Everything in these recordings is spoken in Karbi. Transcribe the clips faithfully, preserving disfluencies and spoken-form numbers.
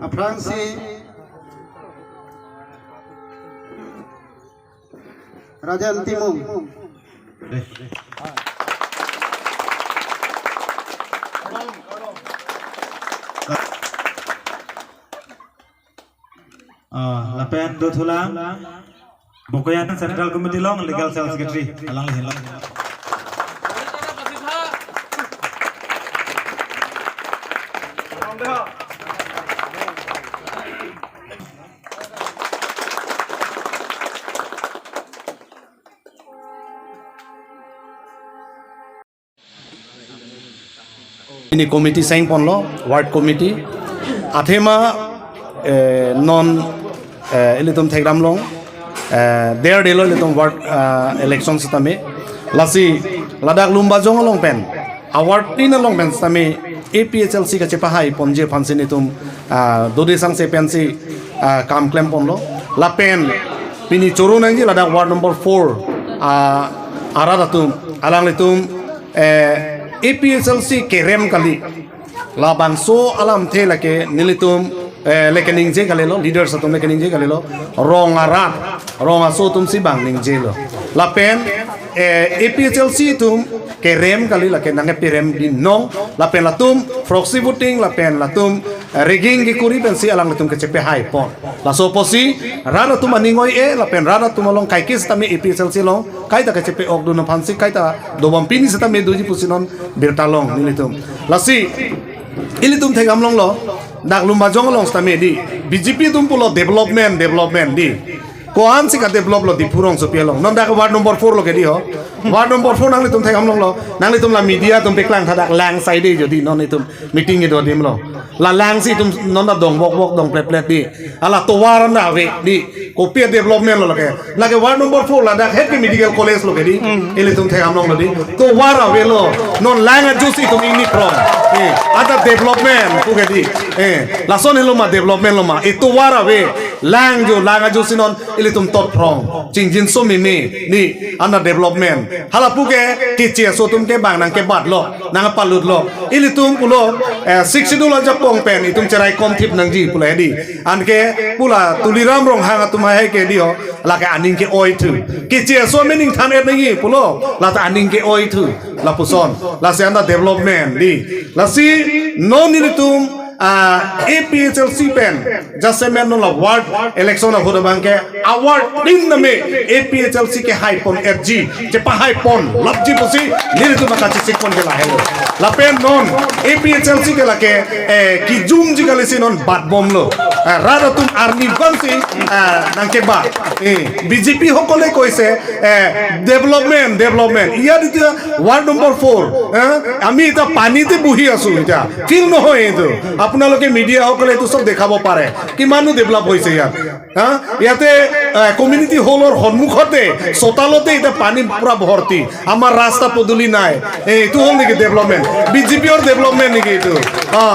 Aphrangsi Rajan Timung. Ah, lapen dothulang Bokoyan Central Committee along Legal Cell Secretary, alangli henlo. Pini committee seng ponlo, ward committee. Athema, eh, non, eh, ilitum thekdam long, eh, der delo ilitum ward, eh, election sitame. Lasi ladak Lumbajong along pen, award tin along pen sitame A P H L C kachepahai ponji aphansi nelitum, ah, dode sangse pensi, ah, kam klem ponlo. Lapen pini choro nangji ladak ward number four, ah, arat atum, alanglitum, eh, A P H L C kerem kali. Labangso alamthe lake nelitum, eh, le keningje kalilo, leaders atum le keningje kalilo. Rong arat, rong aso atumsi bang ningjelo. Lapen, eh, A P H L C atum kerem kali, lake nangkeperem binong. Lapen latum proxy voting, lapen latum, eh, rigging kekuri pensi alanglitum kachepahai pon. Laso apotsi rat atum aning oi-e, lapen rat atum along kaike sitame A P H L C along kaita kachepe-okdun aphansi, kaita dobom pini sitame doji pusi non birta long nelitum. Lasi ilitum thekdam longlo, dak Lumbajong along sitame dei, B J P atum pulo development, development dei. Ko-ansi kadeveloplo Diphu rongsopi along? Non dak ward number four lo ke dei ho. Ward number four nanglitum thekdam longlo, nanglitum la media atum paklang tha, dak lang side jodi non itum meeting kedo adim lo. La langsi itum non ta dong bok bok, dong plet plet dei. Hala tovar anta ave dei. Kopi development lo lake? Lake ward number four ladak het ke medical college lo ke dei. Hmm. Ilitum thekdam longlo dei. Tovar avelo. Non lang ajosi itum ingni prong. Eh, anta development pu ke dei. Eh, lason helo ma development lo ma? Eh, tovar ave. Lang jo, lang ajosi non ilitum tot prong. Chingjinso meme dei, anta development. Hala pu ke keche aso atum ke bang nangkebatlo, nangpalutlo. Ilitum pulo, eh, Sixth Schedule ajapong pen itum cheraikom thip nangji pulo dei. Anke pu la Tuliram Ronghang atum hai ke dei ho, lake aning ke-oithu. Keche aso me ningthan-et nangji pulo, lata aning ke-oithu. Lapuson, lasi anta development dei. Lasi non nelitum, ah, A P H L C pen jasemet non la ward election ahut abang ke award tin tame A P H L C kehai pon-etji, chepahai pon lapji pusi nelitum kachesik pon ke lahelo. Lapen non A P H L C ke lake, eh, kijumji kalisi non bat bomlo. Eh, rat atum arni abangsi, eh, nangkebat. Eh, B J P সকলে কৈছে, eh, development, development. ইয়াত এতিয়া ward number four, eh, আমি এতিয়া পানীতে বহি আছো, এতিয়া ফিল নহয় এইটো। আপোনালোকে মিডিয়াসকলে এইটো চব দেখাব পাৰে, কিমানো ডেভেলপ হৈছে ইয়াত। হা? ইয়াতে, আহ, কমিউনিটি হলৰ সন্মুখতে, চোতালতে এতিয়া পানী পুৰা ভৰ্তি। আমাৰ ৰাস্তা পদূলি নাই। এই, এইটো হ'ল নেকি ডেভেলপমেণ্ট? বি জে পিৰ ডেভেলপমেণ্ট নেকি এইটো? হা,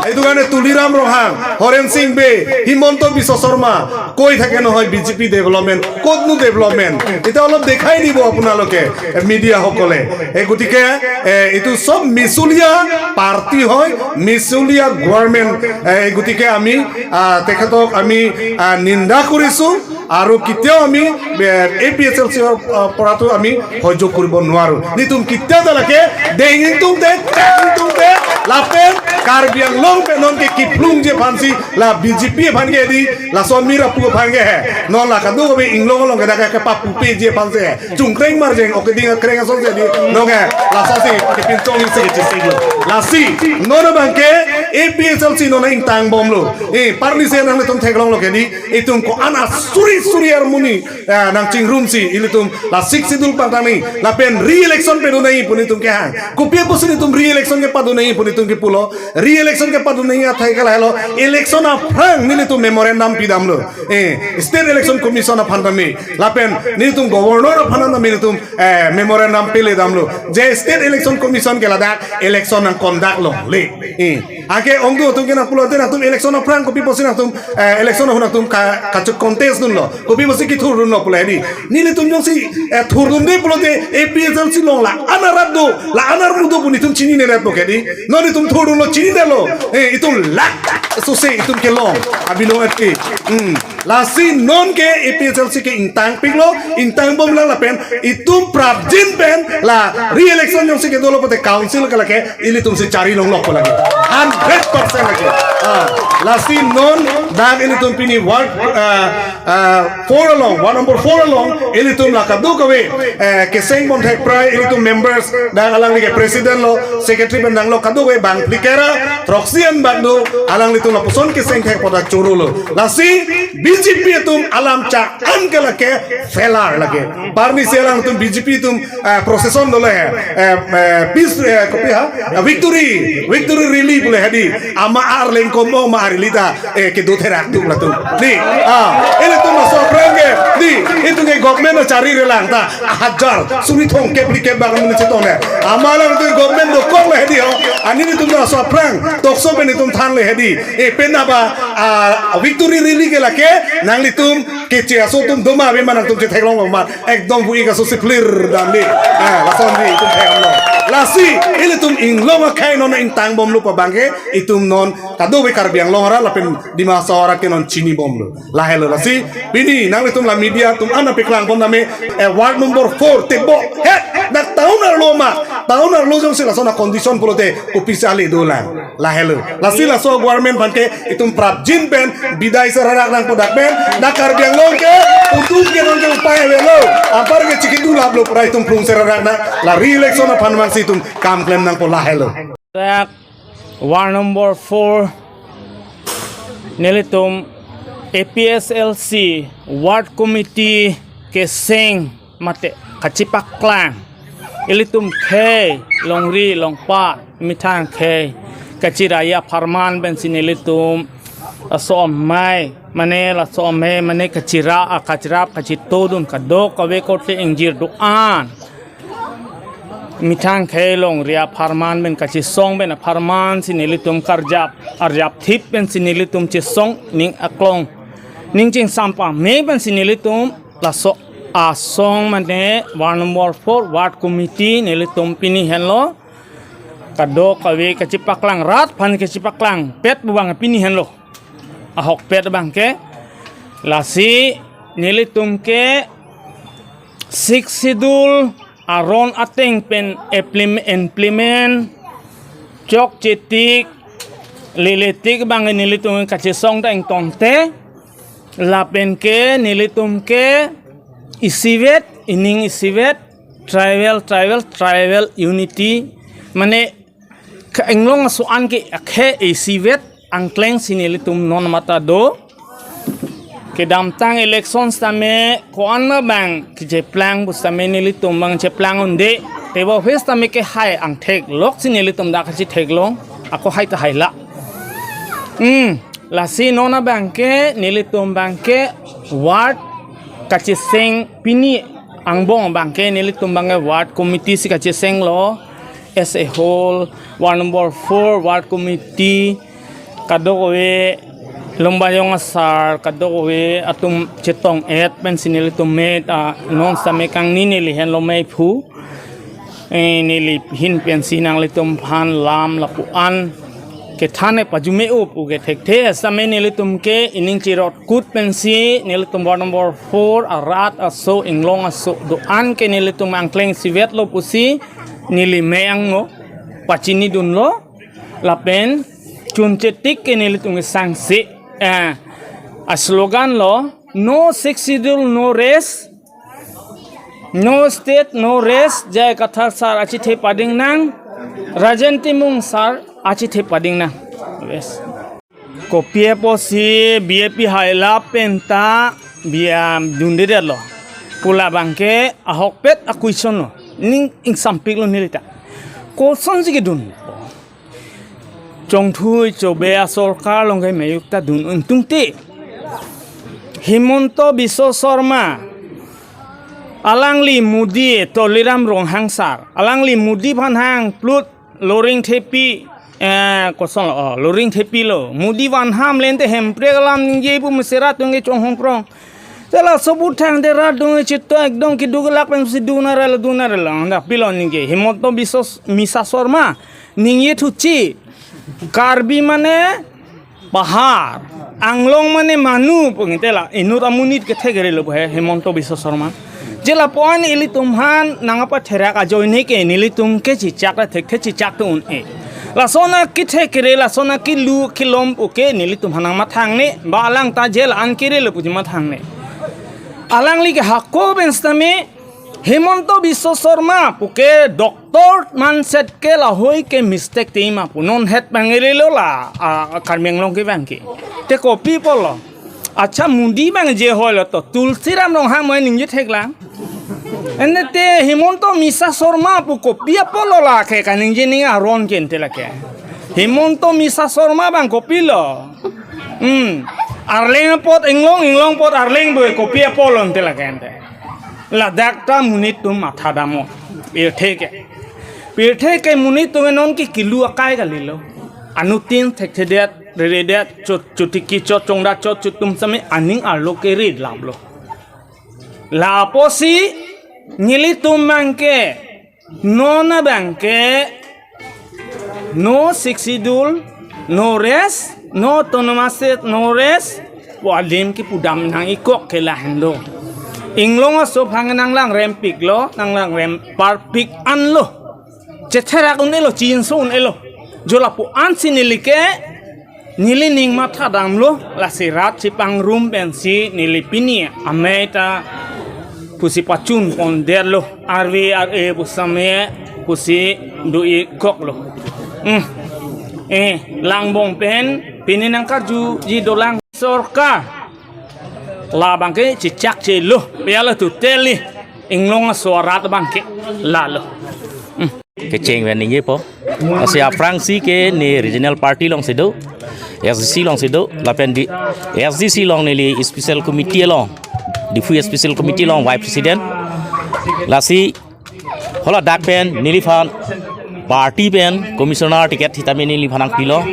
এইটো কাৰণে তুলিৰাম ৰংহাং, হৰেণ সিং বে, হিমন্ত বিশ্ব শৰ্মা কৈ থাকে নহয়, বি জে পি ডেভেলপমেণ্ট। ক'তনো ডেভেলপমেণ্ট? এতিয়া অলপ দেখাই দিব আপোনালোকে, এ, মিডিয়াসকলে। এই গতিকে, এ, এইটো চব মিছলীয়া পাৰ্টি হয়, মিছলীয়া গভৰ্ণমেণ্ট। এ, এই গতিকে আমি, আহ, তেখেতক আমি, আহ, নিন্দা কৰিছো আৰু কেতিয়াও আমি, এ, এ পি এইচ এল চিৰ, আহ, পৰাটো আমি সহ্য কৰিব নোৱাৰো। Nelitum kita ta lake dengin tungte, tengin tungte, lapen Karbi Anglong pen non ke kiplungji aphansi la B J P aphan ke dei, laso amir apu aphan ke he. Non la kadu ko bi inglong along ke dak ke papupeji aphansi he. Chungkreng marjeng, oke ding kreng asonsi dei. Non ke laso si kepinchong si kechisik lo. Lasi non abang ke A P H L C non ingtang bomlo. Eh, parli se nanglitum theklonglo ke dei. Itum ko-an asuri suri armuni, eh, nangchingrumsi ilitum la Sixth Schedule pangtang nangji, lapen re-election padun nangji pu nelitum kehang. Kopi apotsi nelitum re-election kepadun nangji pu nelitum kepulo? Re-election kepadun nangji athai ke lahelo, election aphrang nelitum memorandum pidamlo. Eh, State Election Commission aphan tame, lapen nelitum Governor aphan tame nelitum, eh, memorandum peledamlo. Je State Election Commission ke ladak election nangconduct longle. Eh, anke ongdung atum ke nangpulote nangtum election aphrang kopi apotsi nangtum, eh, election ahut nangtum ka, kachontest dunlo. Kopi apotsi kethurdunlo pulo dei. Nelitum jongsi, eh, thurdunde pulote A P H L C along la-an arat do, la-an armu do pu nelitum chinine det po ke dei. Non nelitum thurdunlo, chinidetlo. Eh, itum lak Sose itum kelong, abilo ati. Hmm. Lasi non ke A P H L C ke ingtangpiklo, ingtangbomlang lapen itum prapjin pen la re-election jongsi kedolo pote council ke lake ilitum si chari longlokpo lake. Hundred percent lake. Ah, lasi non dak ilitum pini ward, ah, ah, four along, ward number four along, ilitum la kadokave, eh, keseng bomthek prai, ilitum members, dak alangli ke president lo, secretary pen nanglo kadokave bang phlikera, throksi an bak do, alanglitum lapuson keseng thek poda choro lo. Lasi B J P atum alam cha-an ke lake failure lake. Parni si alangtum B J P atum, eh, procession dolo he. Eh, eh, peace, eh, kopi ha? Eh, victory, victory rally pule hedi. Ama arleng komo ma rally ta, eh, kedo therak tuk latum. Di, ah, ilitum laso aphrang ke, di, itum ke government chari relang ta, hajar, suri thong kep li kep bak mun chetong ne. Ama alangtum government dokok le hedi ho. Ani itum laso aphrang, tokso pen itum than le hedi. Eh, pen aba, ah, victory rally ke lake, nanglitum keche aso atum doma ave ma nangtum chetheklong ma. Ekdom bu ik aso si phlir damli. Ah, lason di itum theklong. Lasi, ilitum inglong akhei non ingtangbomlo pa bangke, itum non kadokave Karbi Anglong arat lapen Dima Hasao arat ke non chinibomlo. Lahelo lasi, pini nanglitum la media atum an apeklang pon name, eh, ward number four tebo. He, dak town arlo ma, town arlo jongsi lason a-condition pulote, office ale dolang. Lahelo. Lasi laso government aphan ke itum prapjin pen bidai serarak nangpo dak pen. Na Karbi Anglong ke utum ke non ke upai avelo. Apar ke chikidulaplo pura itum plung serarak na. La re-election aphan mangsi itum kam klem nangpo lahelo. Dak ward number four nelitum A P H L C ward committee keseng mate kachipaklang. Ilitum khei, longri, longpat, methang khei kachiraya apharman pensi nelitum laso amei, mane laso amei, mane kachira, a kachirap, kachitodun kadokave korte ingjir do-an. Methang khei longri apharman pen kachisong pen apharman si nelitum karjap, arjapthip pensi nelitum chisong ning aklong. Ning chingsam pame pensi nelitum laso asong mane ward number four ward committee nelitum pini henlo. Kadokave kachipaklang rat aphan kachipaklangpet bubang pini henlo. Ahokpet bangke. Lasi nelitum ke Sixth Schedule aron ateng pen implement, implement chokchetik, leletik bang nelitum kachesong ta ingtongte, lapen ke nelitum ke isivet, ining isivet, tribal, tribal, tribal unity, mane ke inglong aso-an ke akhei isivet angkleng si nelitum non mata do. Kedamtang election sitame ko-an ma bang kecheplang pusitame nelitum bang cheplang unde. Tebo office tame ke hai angtheklok si nelitum dak kachitheklo. Ako hai ta hai la. Hmm, lasi non abangke nelitum bangke ward kacheseng pini angbong bangke nelitum bangke ward committee si kachesenglo. As a whole, ward number four, ward committee, kadokave, Lumbajong asar, kadokave, atum chetong-et pensi nelitum me, ah, non sitame kangni neli henlo meiphu. Eh, neli hin pensi nanglitum aphan lam lapu-an kethan e pajume-up u kethekthe sitame nelitum ke ining chirot kut pensi nelitum ward number four arat aso inglong aso do-an ke nelitum angkleng isivetlo pusi neli me angno pachinidunlo lapen chunchetik ke nelitum sangse, eh, a slogan lo, "No Sixth Schedule, no rest, no state, no rest, J I Kathar sir achethe pading nang, Rajen Timung sir achethe pading nang." Yes. Kopi apotsi B J P hailap penta bia dundedetlo. Pu labangke ahokpet a-question lo. Ning ingsampiklo nelita. Kosonsi kedun. Chongthui chobe asorkar along ke meyuk ta dun ingtungte. Himanta Biswa Sarma. Alangli Modi, Tuliram Ronghang sir. Alangli Modi aphan hang plut loring thepi, eh, kosonlo, oh, loring thepilo. Modi vanham lente Hemprek alam ningje pu mesi rat atum ke chonghongprong. Te laso aputhak te rat atum ke chito ekdom keduk lak pensi dun arelo, dun arelo. Dak pilo ningje. Himanta Biswa, Misa Sarma. Ningje thuchi. Karbi mane Pahar, Anglong mane manu pu nge te la inut amonit kethe kerelo he Himanta Biswa Sarma. Je lapu-an ilitum aphan nangpatherak ajoine ke nelitum ke chichak ra thekthe chichak tu un-e. Lason akethe kere, lason akelu kelom pu ke nelitum aphan nangmathangne, ba alang ta je la-an kerelo puji mathangne. Alangli ke hako pen sitame Himanta Biswa Sarma pu ke doctor manset ke lahei ke mistake tema pu non het bang erelo la, a, Karbi Anglong ke bang ke. Te kopi apotlo. Acha Modi bang je hoilo to Tulsiram Ronghang moi ningje theklang. Ante te Himanta Misa Sarma pu kopi apotlo la ke kaningje ning aron ke ante la ke. Himanta Misa Sarma bang kopilo. Hmm. Arleng apot Inglong, Inglong apot Arleng pu kopi apotlo ante la ke ante. Ladak ta monit atum matha damnon. Pirthe ke. Pirthe ke monit atum non ke kelu akai kalilo. Anuttin thekthedet, reredet, chot chotiki chot chongda chot chot atum sitame aning arlo ke ri laplo. Lapusi nelitum bang ke non abang ke no Sixth Schedule, no rest, no autonomous state, no rest. Pu alim kepudam nang-ikkok ke lahenlo. Inglong aso aphan nanglang rempiklo, nanglang rem parpik anlo. Chetherak un-elo, chinso un-elo. Je lapu-an si neli ke, neli ning matha damlo, lasi rat chipangrum pensi neli pini amei ta pusi pachun pondetlo, arve ar-e pu sitame pusi do-ikkoklo. Hmm. Eh, langbong pen, pini nangkarjuji dolang sorkar. Labang ke chichak chelo, pia la tuteli, Inglong aso arat bang ke, lalo. Hmm. Kecheng pen ningjepo. Lasi aphrangsi ke ne regional party alongsi do, S D C alongsi do, lapen di S D C along neli special committee along, Diphu special committee along vice president. Lasi hala dak pen neliphan party pen commissioner ticket sitame neliphan nangpilo.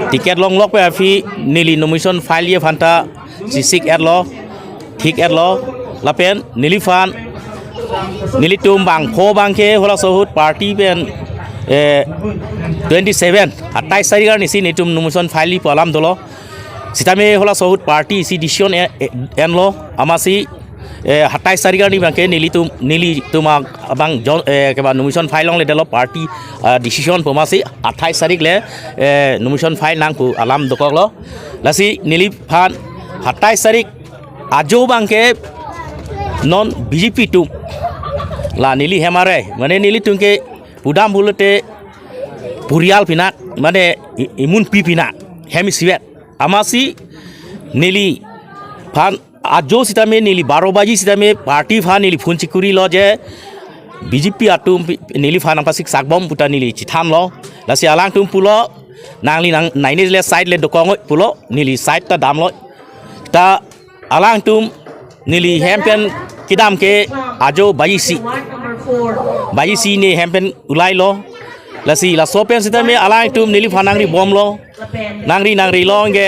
Ticket longlok pen aphi neli nomination file-ji aphan ta sisik etlo, thik etlo, lapen neliphan, nelitum bangpho bang ke halaso ahut party pen, eh, twenty seven, athais tarik arnisi nelitum nomination file-ji pu alam dolo. Sitame halaso ahut party isi decision e-, e-, enlo, amatsi, eh, athais tarik arni bang ke nelitum, nelitum abang jon-, eh, keba nomination file longledetlo party, ah, decision pu amatsi athais tarik le, eh, nomination file nang pu alam dokoklo. Lasi neliphan athais tarik ajo bang ke non B J P atum la neli hem arai, mane nelitum ke pudam pulote purial pinak, mane i-, imunpi pinak, hem isivet. Amatsi neliphan ajo sitame neli baro baji sitame party aphan neli phone chikurilo je B J P atum pi-, neliphan nangpasiksakbom pu ta neli chithanlo. Lasi alangtum pulo, nangli nang naine le side le dokok noi pulo, neli side ta damlo. Ta alangtum neli hem pen kedam ke ajo baji isi. Baji isi ne hem pen ulailo. Lasi laso pen sitame alangtum neliphan nangribomlo. Nangri nangri long ke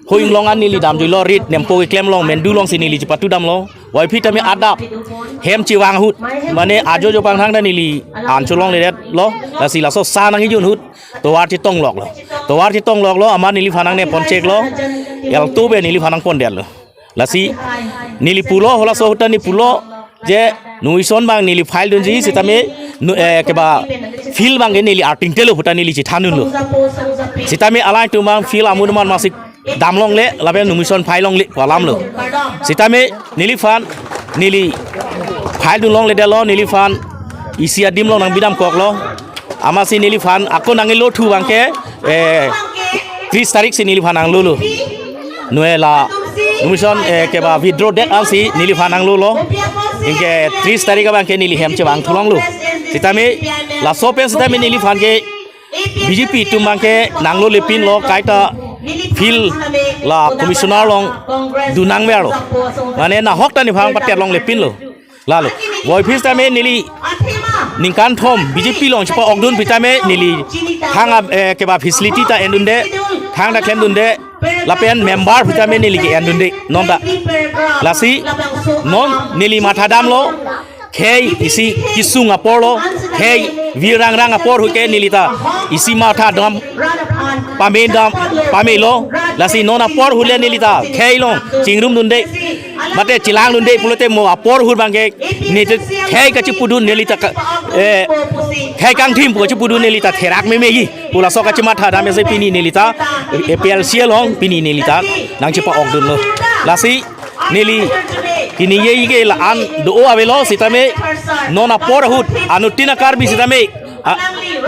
hoi Inglong an neli damjuilo, rit nempo keklem along, Mendu alongsi neli chepatu damlo. Puvoiphit tame adap hem chevang ahut, mane ajo ajo pangthang ta neli an cholongledetlo. Lasi laso sa nangkejun ahut tovar chetongloklo. Tovar chetongloklo, amat neliphan nangne poncheklo. Alto pen neliphan nangpondetlo. Lasi neli pulo, halaso ahut ta neli pulo je nomination bang neli file dunji sitame nu-, eh, keba field bang ke neli arting telo pu ta neli chithandunlo. Sitame alangtum bang field amun aman masik damlongle, lapen nomination file longle pu alamlo. Sitame neliphan, neli file dunlongledetlo, neliphan isi adim along nangbidamkoklo. Amatsi neliphan ako nangkelo thu bang ke, eh, tris tarik si neliphan nanglolo. Noe la nomination, eh, keba withdraw det ansi neliphan nanglolo. Anke tris tarik abang ke neli hem chevang thulonglo. Sitame laso pen sitame neliphan ke B J P atum bang ke nanglole pinlo, kaita field la commissioner along dun nangverlo. Mane nahok ta neliphan pater longle pinlo. Lalo. Puvoiphit tame neli ningkan thom B J P along chepa-okdun pu tame neli thang a, eh, keba facility ta endunde, thang ta klemdunde, lapen member pu tame neli ke-endunde, non ta. Lasi non neli matha damlo, khei isi kesung aporlo, khei virrangrang apor ahut ke nelita isi mathadam pamedam pamelo. Lasi non apor ahut le nelita khei along chingrumdunde mate chelangdunde pulote mo apor ahut abangke nete khei kachipudun nelita ka, eh, khei kangthim pu kachipudun nelita therak memeji pu laso kachimathadam isi pini nelita A P L C along pini nelita nangchepa-okdunlo. Lasi neli kini ye ke la-an do avelo sitame non apor ahut anuttin a-Karbi sitame, a,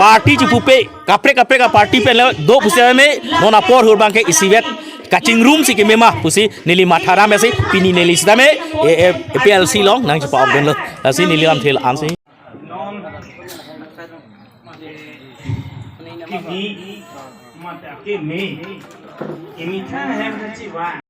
party chipupe kaprek kaprek a-party pen le do pusitame non apor ahut abangke isivet kachingrum si kemema pusi neli mathadam isi pini neli sitame A, A, A P L C along nangchepa-okdunlo. Lasi neli lamthe la-ansi.